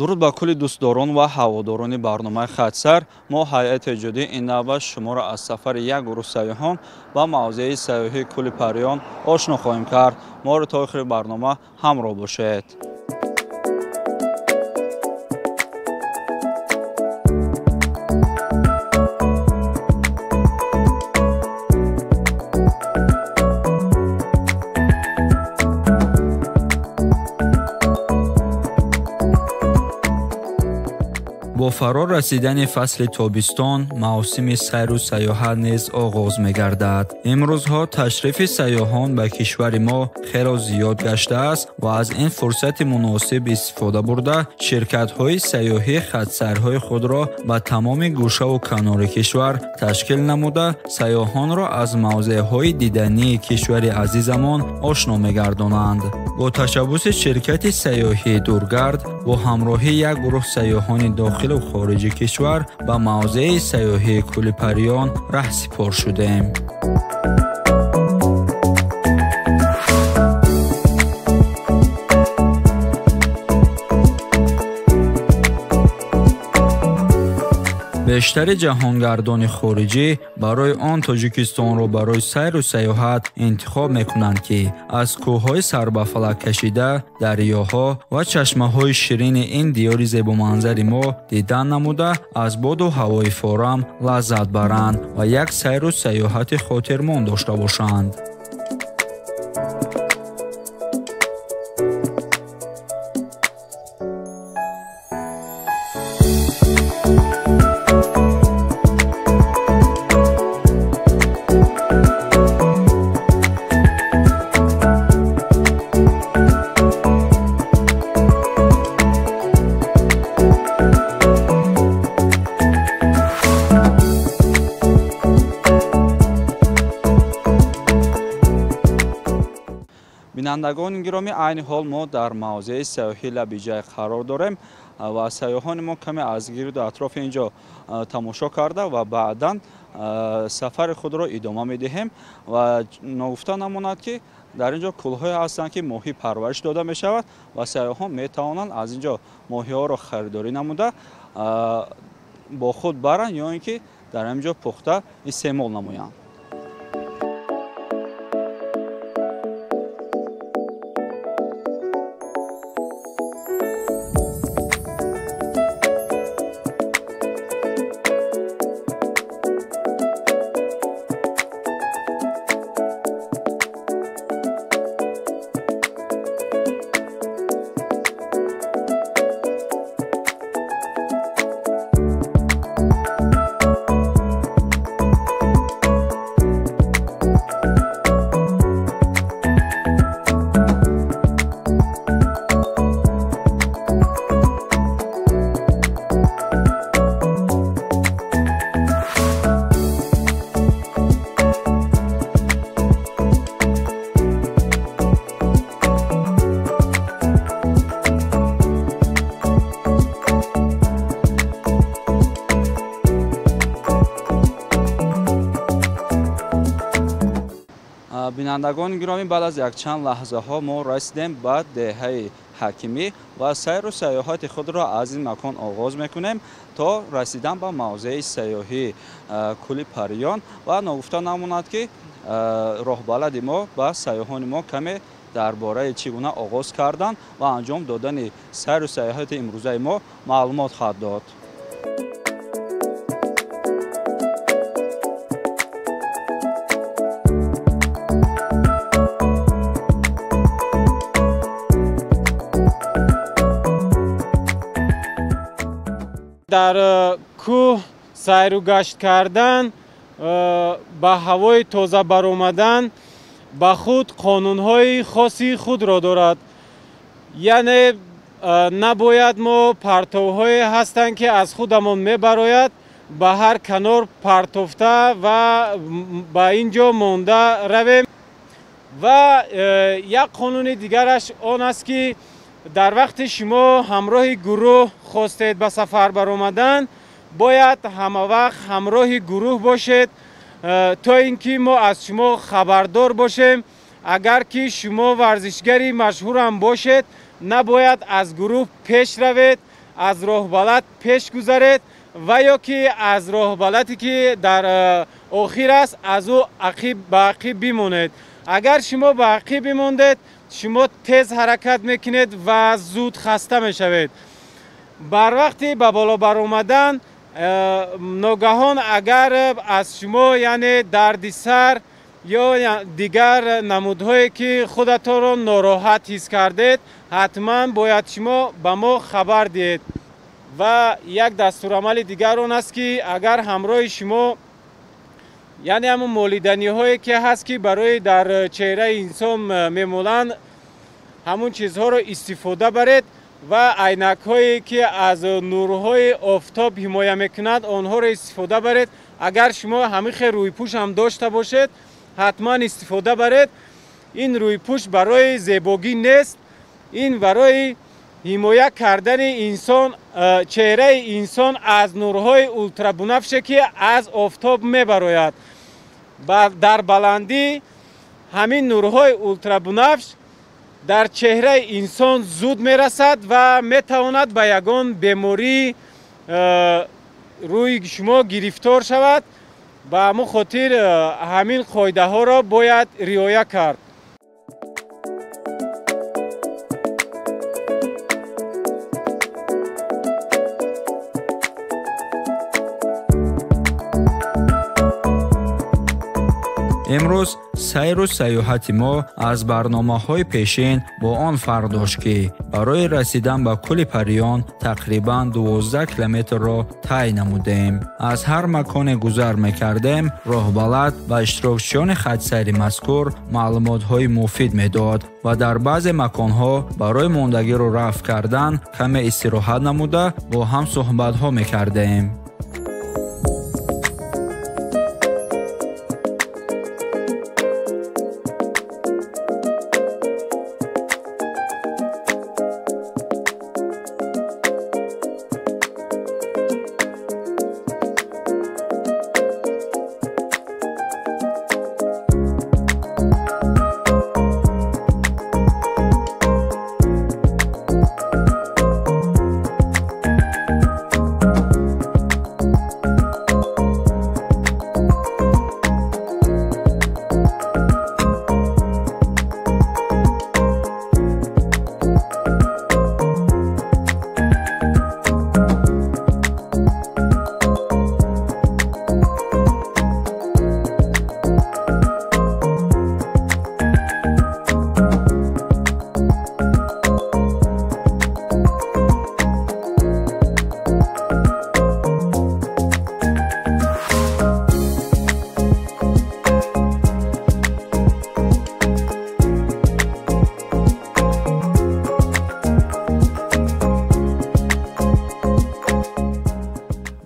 Дуруд ба кулли дӯстдорон ва ҳаводорони барномаи Хатсар. Мо ҳайати эҷодӣ ин навбат шуморо аз сафари як гурӯҳ сайёҳон ба мавзеи сайёҳии Кӯли Париён ошно хоҳем кард. Моро то охири барнома ҳамроҳ бошед. Бо фаро расидани фасли тобистон мавсими сайру сайёҳат низ оғоз мегардад. Имрӯзҳо ташрифи сайёҳон ба кишвари мо хело зиёд гаштааст ва аз ин фурсати муносиб истифода бурда ширкатҳои сайёҳӣ хатсайрҳои худро ба тамоми гӯшаву канори кишвар ташкил намуда сайёҳонро аз мавзеъҳои дидании кишвари азизамон ошно мегардонанд. Бо ташаббуси ширкати сайёҳии Дургард бо ҳамроҳии як гурӯҳ сайёҳони дохилу хориҷи кишвар ба мавзеи сайёҳии Кӯли Париён раҳсипор шудем. Бештари ҷаҳонгардони хориҷӣ барои он Тоҷикистонро барои сайру сайёҳат интихоб мекунанд, ки аз кӯҳҳои сарбафалак кашида, дарёҳо ва чашмаҳои ширини ин диёри зебоманзари мо дидан намуда, аз боду ҳавои форам лаззат баранд ва як сайру сайёҳати хотирмон дошта бошанд. Бинандагони гиромӣ, айни ҳол мо дар мавзеи сайёҳии Лаби Ҷайҳ қарор дорем ва сайёҳони мо каме аз гирду атрофи ин ҷо тамошо карда ва баъдан сафари худро идома медиҳем. Ва ногуфта намонад, ки дар ин ҷо кӯлҳое ҳастанд, ки моҳӣ парвариш дода мешавад ва сайёҳон метавонанд аз ин ҷо моҳиҳоро харидорӣ намуда бо худ баранд ё ин ки дар ин ҷо пухта истеъмол намоянд. Бинандагони гиромӣ, баъд аз якчанд лаҳзаҳо мо расидем ба деҳаи Ҳакимӣ ва сайру сайёҳати худро аз ин макон оғоз мекунем то расидан ба мавзеи сайёҳии Кӯли Париён. Ва ногуфта намонад, ки роҳбалади мо ба сайёҳони мо каме дар бораи чӣ гуна оғоз кардан ва анҷом додани сайру сайёҳати имрӯзаи мо маълумот хоҳад дод. Дар кӯҳ сайру гашт кардан, ба ҳавои тоза баромадан ба худ қонунҳои хоси худро дорад. Яъне набояд мо партовҳое ҳастанд, ки аз худамон мебарояд, ба ҳар канор партофта ва ба ин ҷо монда равем. Ва як қонуни дигараш он аст, ки дар вақти шумо ҳамроҳи гурӯҳ хостед ба сафар баромадан, бояд ҳамавақт ҳамроҳи гурӯҳ бошед, то ин ки мо аз шумо хабардор бошем. Агар ки шумо варзишгари машҳурам бошед, набояд аз гурӯҳ пеш равед. аз роҳбалад пеш гузаред ва ё ки аз роҳбаладе ки дар охир аст аз ӯ ба ақиб бимонед. Агар шумо ба ақиб бимондед, шумо тез ҳаракат мекунед ва зуд хаста мешавед. Бар вақти ба боло баромадан ногаҳон агар аз шумо яъне дарди сар ё дигар намудҳое ки худатонро нороҳат ҳис кардед, ҳатман бояд шумо ба мо хабар диҳед. Ва як дастурамали дигар он аст ки агар ҳамроҳи шумо яъне ҳамон молиданиҳое ки ҳаст ки барои дар чеҳраи инсон мемоланд, ҳамон чизҳоро истифода баред ва айнакҳое ки аз нурҳои офтоб ҳимоя мекунанд онҳоро истифода баред. Агар шумо ҳамин хел рӯйпӯш ҳам дошта бошед, ҳатман истифода баред. Ин рӯйпӯш барои зебогӣ нест, ин барои ҳимоя кардани инсон, чеҳраи инсон аз нурҳои ултрабунафше ки аз офтоб мебарояд. Дар баландӣ ҳамин нурҳои ултрабунафш дар чеҳраи инсон зуд мерасад ва метавонад ба ягон беморӣ рӯи шумо гирифтор шавад. Ба ҳамон хотир ҳамин қоидаҳоро бояд риоя кард. Имрӯз сайру сайёҳати мо аз барномаҳои пешин бо он фарқ дошт, ки барои расидан ба кӯли Париён тақрибан 12 километрро тай намудем. Аз ҳар маконе гузар мекардем, роҳбалад ба иштирокчиёни хатсайри мазкур маълумотҳои муфид медод ва дар баъзе маконҳо барои мондагиро рафъ кардан каме истироҳат намуда бо ҳам суҳбатҳо мекардем.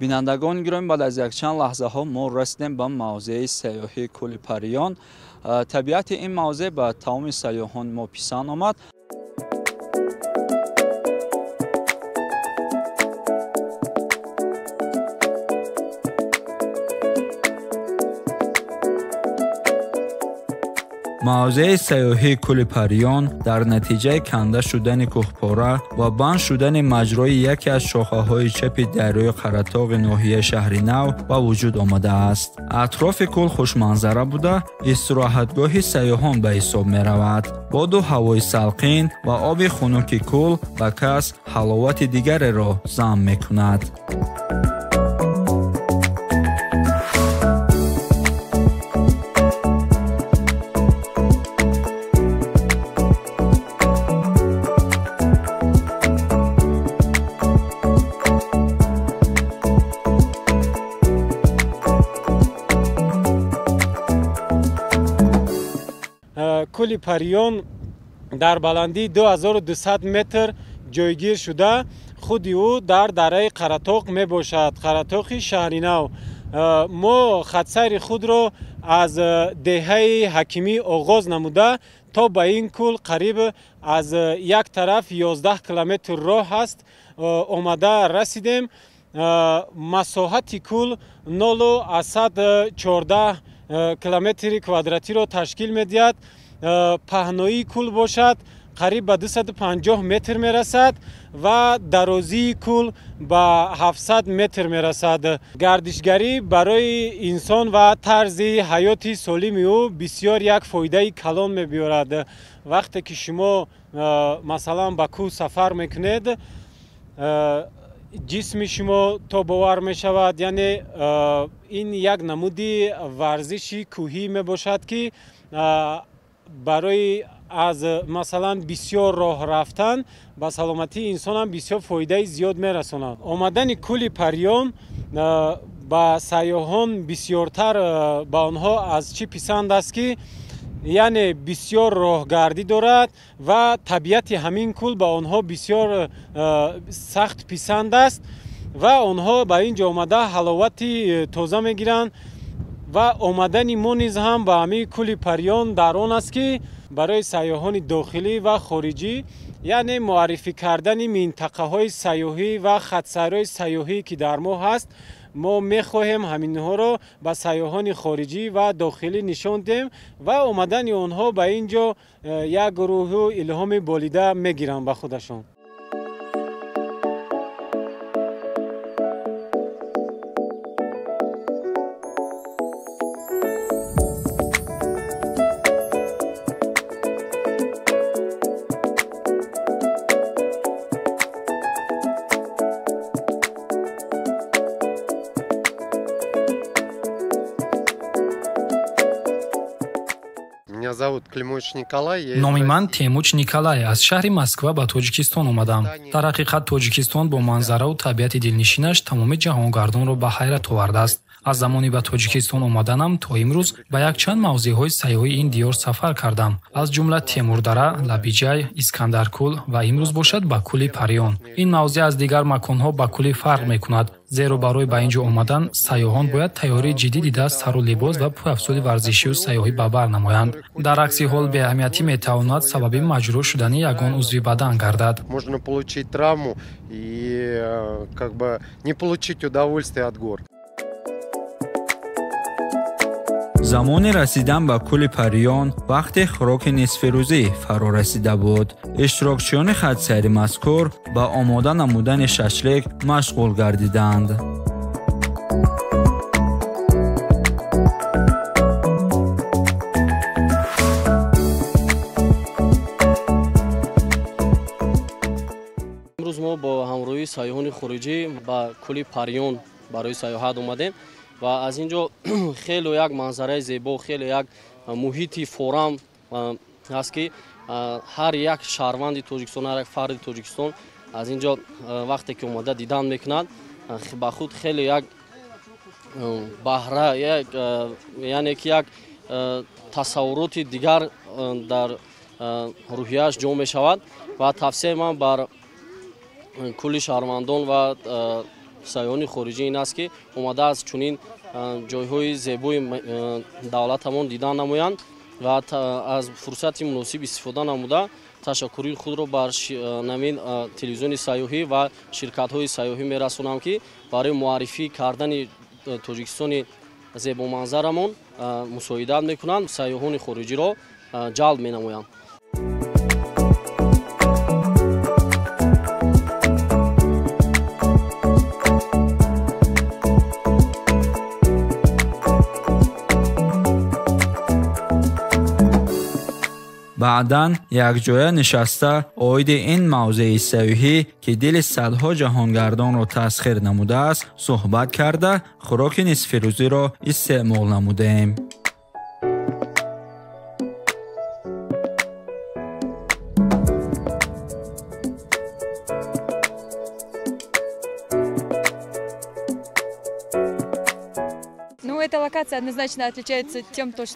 Бинандагони гиромӣ, баъд аз якчанд лаҳзаҳо мо расидем ба мавзеи сайёҳии кӯли Париён. Табиати ин мавзеъ ба тамоми сайёҳон мо писанд омад. Мавзеи сайёҳии кӯли Париён дар натиҷаи канда шудани кӯҳпора ва банд шудани маҷрои яке аз шохаҳои чапи дарёи Қаратоғи ноҳияи Шаҳри Нав ба вуҷуд омадааст. Атрофи кӯл хушманзара буда, истироҳатгоҳи сайёҳон ба ҳисоб меравад. Боду ҳавои салқин ва оби хунуки кӯл ба кас ҳаловати дигареро зам мекунад. Кӯли Париён дар баландии 2200 метр ҷойгир шуда, худи ӯ дар дараи Қаратоқ мебошад, Қаратоқи Шаҳри Нав. Мо хатсайри худро аз деҳаи Ҳакимӣ оғоз намуда то ба ин кӯл қариб аз як тараф 11 километр роҳ ҳаст омада расидем. Масоҳати кӯл 0,14 километри квадратиро ташкил медиҳад. Паҳноии кӯл бошад қариб ба 250 метр мерасад ва дарозии кӯл ба 700 метр мерасад. Гардишгарӣ барои инсон ва тарзи ҳаёти солими ӯ бисёр як фоидаи калон мебиёрад. Вақте ки шумо масалан ба кӯҳ сафар мекунед, ҷисми шумо тобовар мешавад, яъне ин як намуди варзиши кӯҳӣ мебошад, ки барои аз масалан бисёр роҳ рафтан ба саломатии инсонам бисёр фоидаи зиёд мерасонад. Омадани кӯли Париён ба сайёҳон бисёртар ба онҳо аз чӣ писанд аст, ки яъне бисёр роҳгардӣ дорад ва табиати ҳамин кӯл ба онҳо бисёр сахт писанд аст ва онҳо ба ин ҷо омада ҳаловати тоза мегиранд. Ва омадани мо низ ҳам ба ҳамин кӯли Париён дар он аст, ки барои сайёҳони дохилӣ ва хориҷӣ, яъне муаррифӣ кардани минтақаҳои сайёҳӣ ва хатсайрҳои сайёҳӣ, ки дар мо ҳаст, мо мехоҳем ҳаминҳоро ба сайёҳони хориҷӣ ва дохилӣ нишон диҳем ва омадани онҳо ба ин ҷо як рӯҳу илҳоми болида мегиранд ба худашон. Номи ман Темуч Николай, аз шаҳри Москва ба Тоҷикистон омадам. Дар ҳақиқат Тоҷикистон бо манзараву табиати дилнишинаш тамоми ҷаҳонгардонро ба ҳайрат овардааст. Аз замони ба Тоҷикистон омаданам то имрӯз ба якчанд мавзеъҳои сайёҳии ин диёр сафар кардам, аз ҷумла Темурдара, Лабиҷай, Искандаркӯл ва имрӯз бошад ба кӯли Париён. Ин мавзеъ аз дигар маконҳо ба куллӣ фарқ мекунад, зеро барои ба ин ҷо омадан сайёҳон бояд тайёрии ҷиддӣ дида сару либос ва пойафзоли варзишию сайёҳӣ ба бар намоянд. Дар акси ҳол беаҳамиятӣ метавонад сабаби маҷрӯҳ шудани ягон узви бадан гардад. Можно получить травму и как бы не получить удовольствие от гор. Замони расидан ба кӯли Париён вақте хӯроки нисфирӯзӣ фаро расида буд. Иштирокчиёни хатсайри мазкур ба омода намудани шашлик машғул гардиданд. Имрӯз мо бо ҳамроҳии сайёҳони хориҷӣ ба кӯли Париён барои сайёҳат омадем ва аз ин ҷо хеле як манзараи зебо, хеле як муҳити форам ҳаст, ки ҳар як шаҳрванди Тоҷикистон, ҳар як фарди Тоҷикистон аз ин ҷо вақте ки омада дидан мекунад, ба худ хеле як баҳра, яъне ки як тасаввуроти дигар дар рӯҳияш ҷо мешавад. Ва тавсияи ман бар кулли шаҳрвандон ва сайёҳони хориҷӣ ин аст, ки омада аз чунин ҷойҳои зебои давлатамон дидан намоянд ва аз фурсати муносиб истифода намуда ташаккури худро бар намин телевизиони сайёҳӣ ва ширкатҳои сайёҳӣ мерасонам, ки барои муаррифӣ кардани Тоҷикистони зебоманзарамон мусоидат мекунанд, сайёҳони хориҷиро ҷалб менамоянд. Баъдан якҷоя нишаста оиди ин мавзеи сайёҳӣ, ки дили садҳо ҷаҳонгардонро тасхир намудааст, суҳбат карда хӯроки нисфирӯзиро истеъмол намудем.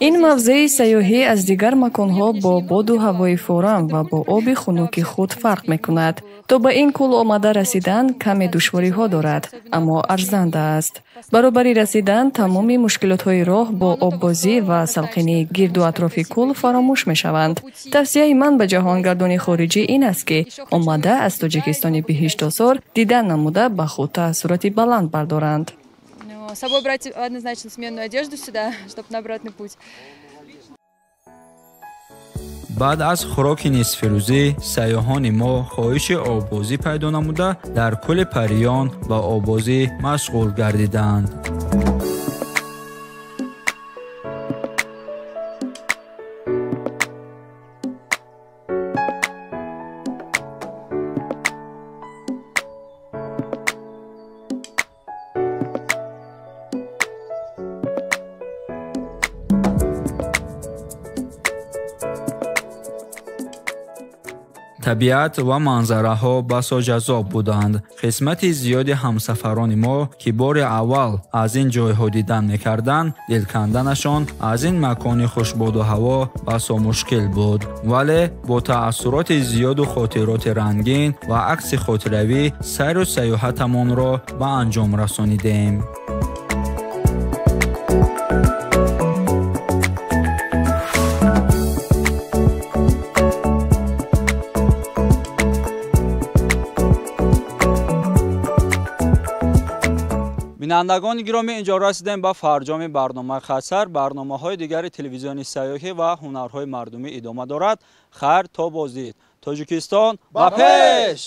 Ин мавзеи сайёҳӣ аз дигар маконҳо бо боду ҳавои форам ва бо оби хунуки худ фарқ мекунад. То ба ин кӯл омада расидан каме душвориҳо дорад, аммо арзанда аст. Баробари расидан тамоми мушкилотҳои роҳ бо оббозӣ ва салқинии гирду атрофи кӯл фаромӯш мешаванд. Тавсияи ман ба ҷаҳонгардони хориҷӣ ин аст, ки омада аз Тоҷикистони биҳиштосор дидан намуда ба худ таассуроти баланд бардоранд. С собой брать однозначно сменную одежду сюда, чтобы на обратный путь. Баъд аз хӯроки нисфирӯзӣ сайёҳони мо хоҳиши оббозӣ пайдо намуда, дар кӯли Париён ба оббозӣ машғул гардиданд. Табиат ва манзараҳо басо ҷаззоб буданд. Қисмати зиёди ҳамсафарони мо, ки бори аввал аз ин ҷойҳо дидан мекарданд, дилканданашон аз ин макони хушбоду ҳаво басо мушкил буд. Вале бо таассуроти зиёду хотироти рангин ва акси хотиравӣ сайру сайёҳатамонро ба анҷом расонидем. Бинандагони гиромӣ, инҷо расидем ба фарҷоми барномаи Хатсайр. Барномаҳои дигари телевизиони сайёҳӣ ва ҳунарҳои мардумӣ идома дорад. Хайр то боздид. Тоҷикистон ба пеш!